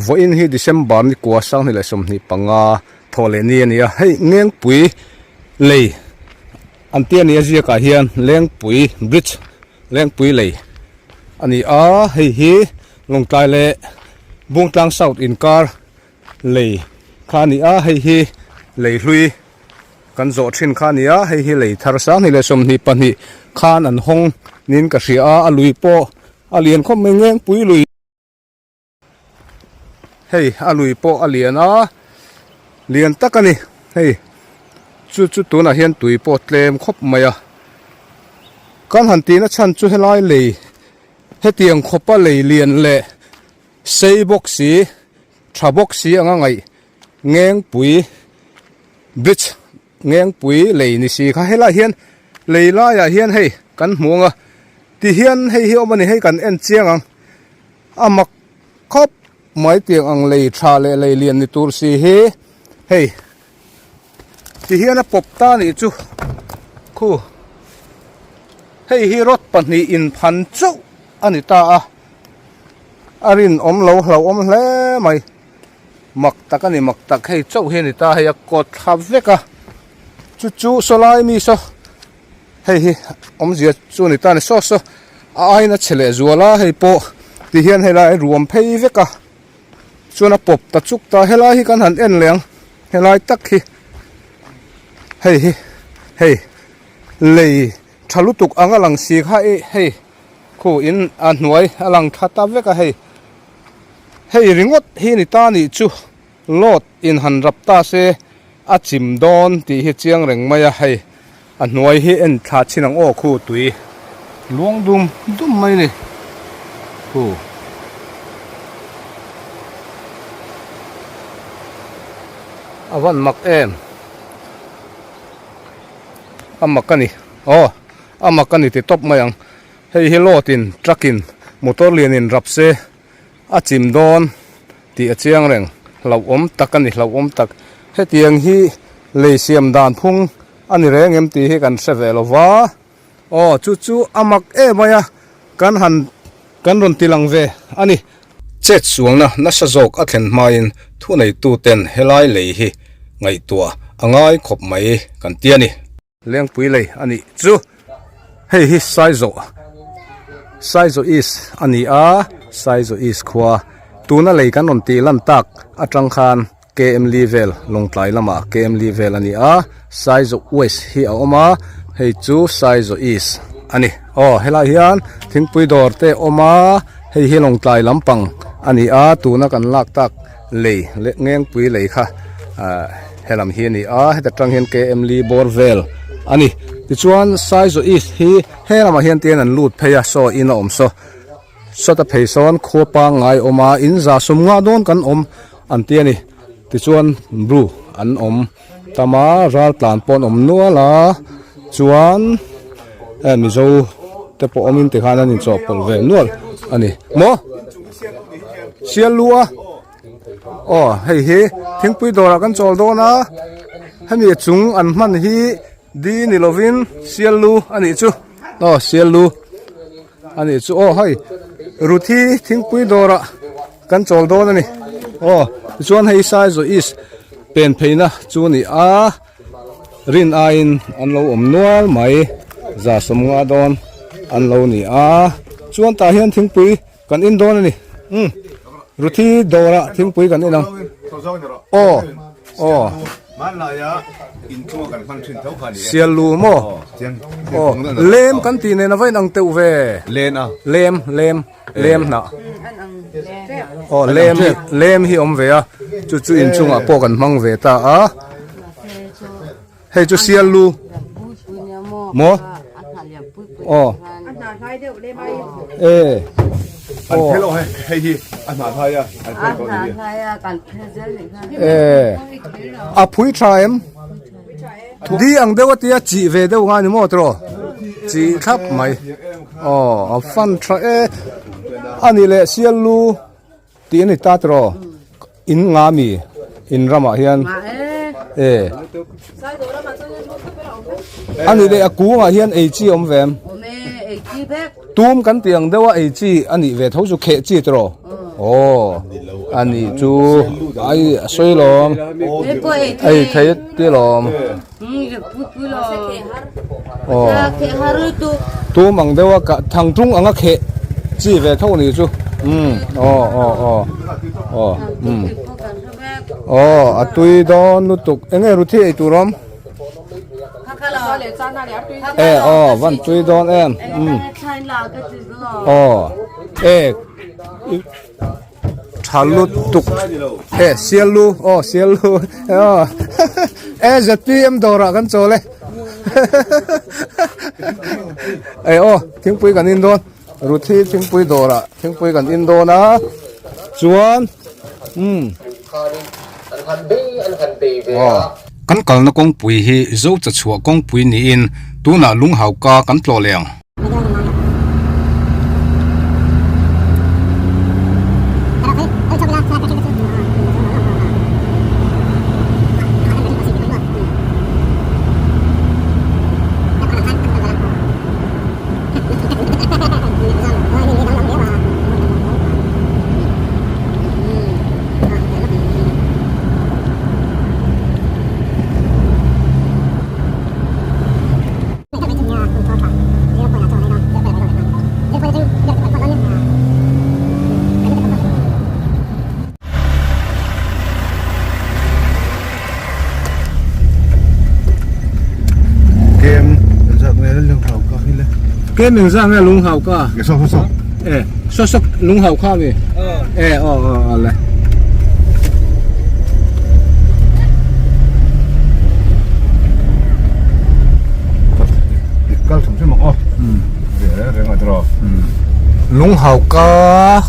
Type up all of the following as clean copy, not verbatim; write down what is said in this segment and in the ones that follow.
Vawiin hi December ni kua 2025 thawh leh ni a ni a, hei Ngengpui lei an tia ni a ziakah hian Lengpui bridge Lengpui lei a ni a, hei hi Lawngtlai leh Bungtlang South inkar lei kha a ni a, hei hi lei hlui kan zawh thin kha a ni a, hei hi lei thar 2022 khan an hawng niin ka hria a, a lui pawh a lian khawp mai Ngengpui lui. Hei a lui pawh a lian a, lian tak a ni hei chu chu tunah hian tui pawh tlem khawp mai a, kan han tihna chhan chu helai lei hetiang khawpa lei lian leh sei bawk si tha bawk si anga ngaih Ngengpui bridge Ngengpui lei ni si kha helaiah hian lei laiah hian hei kan hmu ang a tihian hei hi awm a ni hei kan en chiang ang. A mak khawp mai tiang ang lei tha leh lei lian ni tur si hi hei ti hian a pawp ta nih chu khu hei hi rod pahnih inphan chauh a ni ta a a rinawm lo hlauhawm hle mai mak tak a ni mak tak hei chauh hi a ni ta hei a kawt thla vek a chu chu saw lai mi saw. Hei hi awmzia chu a ni ta a ni saw saw a aina chhe leh zual a hei pawh ti hian helai ruam phei vek a chuan a pawp ta chuk ta helai hi kan han en leh ang helai tak hi hei hi hei lei tha lutuk ang a lang si kha ih hei khu in a hnuai a lang tha ta vek a hei hei ringawt hi ni ta nih chu. Load in han rap ta se a chim dawn tih hi chiang reng mai a, hei a hnuai hi en thla chin ang aw khu tui luang dum dum mai ni khu. A van mak em a mak a ni aw a mak a ni ti tawp mai ang hei hi load in truck in motor lian in rap se A chim dawn tih a chiang reng, hlauhawm tak a ni, hlauhawm tak. Hetiang hi lei siam dan phung a ni reng em tih hi kan hre ve lo va. Aw, chu chu a mak em mai a, kan han kan rawn ti lang ve a ni. Chet sualna nasa zawk a thlen hmain thuneituten helai lei hi ngaihtuah a ngai khawp mai kan ti a ni. Lengpui lei a nih chu hei hi Saizaw Saizaw East a ni a Saizaw East khua tuna lei kan rawn tih lan tak atang khan KM li vel Lawngtlai lamah KM li vel a ni a Saizaw West hi a awm a hei chu Saizaw East a ni aw helai hian thingpui dawr te a awm a hei hi Lawngtlai lampang a ni a tuna kan lak tak lei leh Ngengpui lei kha ah helam hi a ni a heta tang hian KM li bawr vel a ni tichuan Saizaw East hi he lamah hian tian an lut phei a saw in a awm saw sawta phei sawn khua pangngai a awm a in za sum ngah dawn kan awm an ti a ni tichuan bru an awm tam a ral tlan pawh an awm nual a chuan eh mizo te pawh awmin tikhan an inchawhpawlh ve nual a ni maw sial lu a. Aw hei hi thingpui dawrah kan chawl dawn a hemi a chung an hman hi di ni lovin sial lu a nih chu aw sial lu a nih chu aw hei ruthi thingpui dawrah kan chawl dawn a ni aw tichuan hei Saizaw East pen pheina chu a ni a rin aiin an lo awm nual mai za sawmnga dawn an lo ni a chuan tah hian thingpui Kan in dawn a ni. Umm. Ruthi dawrah thingpui kan in ang. Aw. Aw. Sial lu maw? Aw. Lem kan tih nen a va inang teuh ve. Len a. Lem, lem, lem hnah. Aw, lem hi, lem hi awm ve a. Chu chu inchungah pawh kan hmang ve ta a. Hei chu sial lu. Maw? Aw. E. An phel aw hei hi a hna thai a an phel tawh ni. E. A phui tha em? Di ang deuh a tia chi ve deuh nga ni maw tiraw? Chi thlap mai. Aw, a fan tha e. Ani leh sial lu Tih a ni ta tiraw? In nga mi in ramah hian e a ni leh a kungah hian ei chi a awm ve em? Tum kan tih ang deuh a ei chi a nih ve tho chu kheh chi tiraw? Aw a nih chu ai a sawi lawm ei thei ti lawm aw tum ang deuh a thangtung ang a kheh chi ve tho a nih chu umm aw aw aw aw umm aw a tui dawn lutuk eng nge ruthi ei tur awm? E aw van tui dawn em umm aw e tha lutuk e sial lu aw sial lu aw e zpm dawrah kan chawl e e aw thingpui kan in dawn Ruthi thingpui dawrah thingpui kan in dawn a chuan umm aw. Kan kalna kawngpui hi Zocha chhuah kawngpui niin tunah Lunghauka kan tlawh leh ang. Kem engzat nge lung hau ka? E saw saw lung hau kha mi? E aw aw aw le. Lung hau ka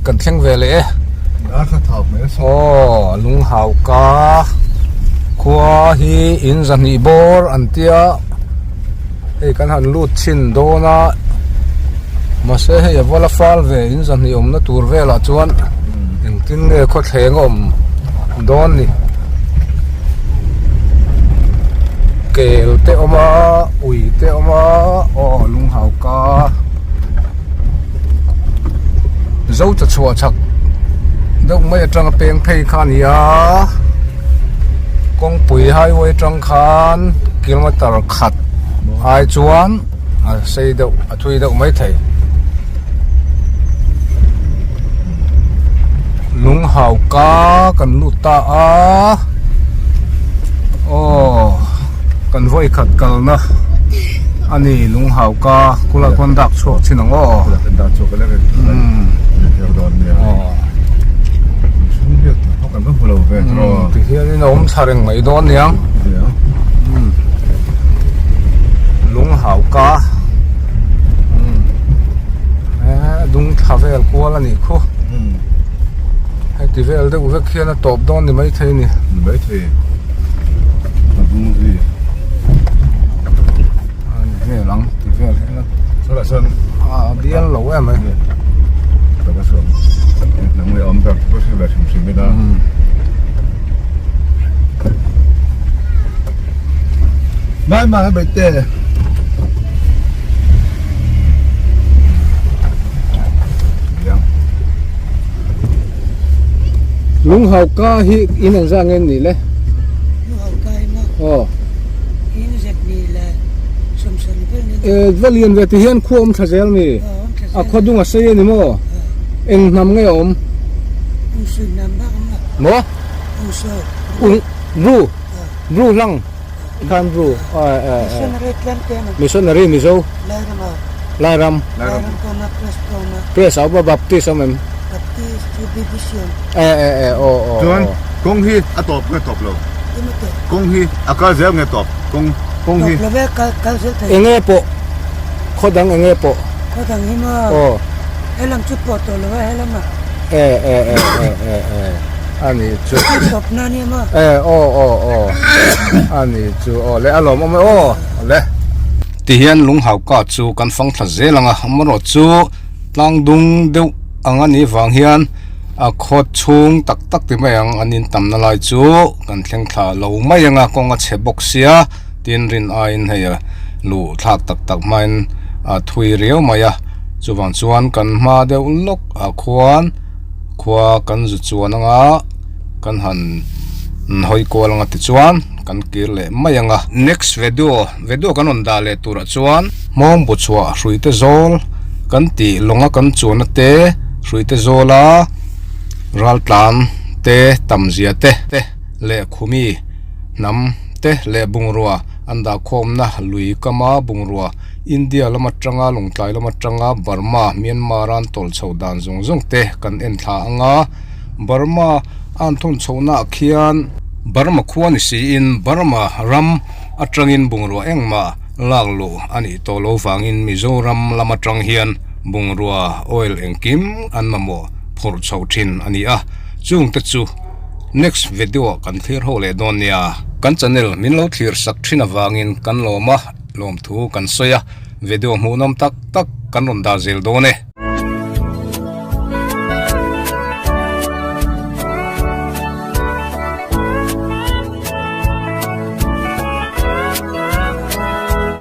kan thleng ve leh e. Aw Lunghauka khua hi in zahnih bawr an tia hei kan han lut chhin dawn a mahse hei a vala fal ve in zahnih awmna tur velah chuan engtin nge khawthleng a awm dawn ni kel te awm a ui te awm a aw Lunghauka. Zo cha chhuah chak deuh mai atanga peng phei kha a ni a kawngpui highway atang khan kilometer khat ai chuan a sei deuh a thui deuh mai thei lung hau ka kan lut ta a aw kan vawi khat kalna a ni lung hau ka khulai khuan dak chhuak chin ang aw ti hianin a awm thla reng mai dawn aniang lung hau ka dung thla vel kual a nih khu heti vel deuh vek hian a tawp dawn ni maithei a ni. Ani vel ang ti vel hi a bial lo em mai. Mai mai bai te. Lung hau ka hi in ang zang nge ni le? Lung hau ka hi maw? Aw. In zet ni le sawmsawm vel ni. E va lian ve ti hian khua awm tha zel mi? A khua dung a sei a ni maw? Eng hnam nge a awm? Ung sui hnam bak awm lo. Maw? Ung sui. Ung bru. Bru hlang. Khan bru. Missionary tlem te maw? Missionary Mizo. Lairam a. Lairam. Lairam kawna press kawna. Press a awm a Baptist awm em? Baptist chu BBC awm. E e e aw aw. Chuan kawng hi a tawp nge tawp lo? Kawng hi a kal zel nge tawp? Kawng kawng hi. Tawp lo ve kal kal zel thei. Enge pawh khaw dang enge pawh. Khaw dang hi maw? Aw. Helam chu pawh tawh lo a helam ah. E e e e e e ani chu. Tawp na nia maw? E aw aw aw ani chu aw le a lawmawm e aw le. Tihian Lunghauka chu kan fang thla zel ang a, amaherawh chu tlang dung deuh ang a nih vang hian a khaw chhung tak tak ti mai ang an in tamna lai chu kan thleng thla lo mai ang a, kawng a chhe bawk sia tin rin aiin hei a luh thlak tak tak hmain a thui riau mai a. Chuvang chuan kan hma deuh lawk ah khuan khua kan zu chuan anga kan han hawi kual anga tichuan kan kir leh mai anga. Next video video kan rawn dah leh turah chuan hmawng bu chhuah hruite zawl kan tih lawnga kan chuanna te hruite zawla raltlan te tamzia te leh khumi hnam te leh bungrua an dah khawmna lui kama bungrua India lam atanga Lawngtlai lam atanga Burma, Myanmar a an tawlh chhoh dan zawng zawng te kan en thla ang a, Burma a an thawn chhohna ah khian Burma khua ni siin Burma ram atangin bungrua engmah lak luh a nih tawh lo vangin Mizoram lam atang hian bungrua oil engkim an mamawh phawrh chhoh thin a ni a, chungte chu next video ah kan thlir ho leh dawn nia. Kan channel min lo thlir sak thin avangin kan lawm a. Lawmthu kan sawi a, video hmuhnawm tak tak kan rawn dah zel dawn e.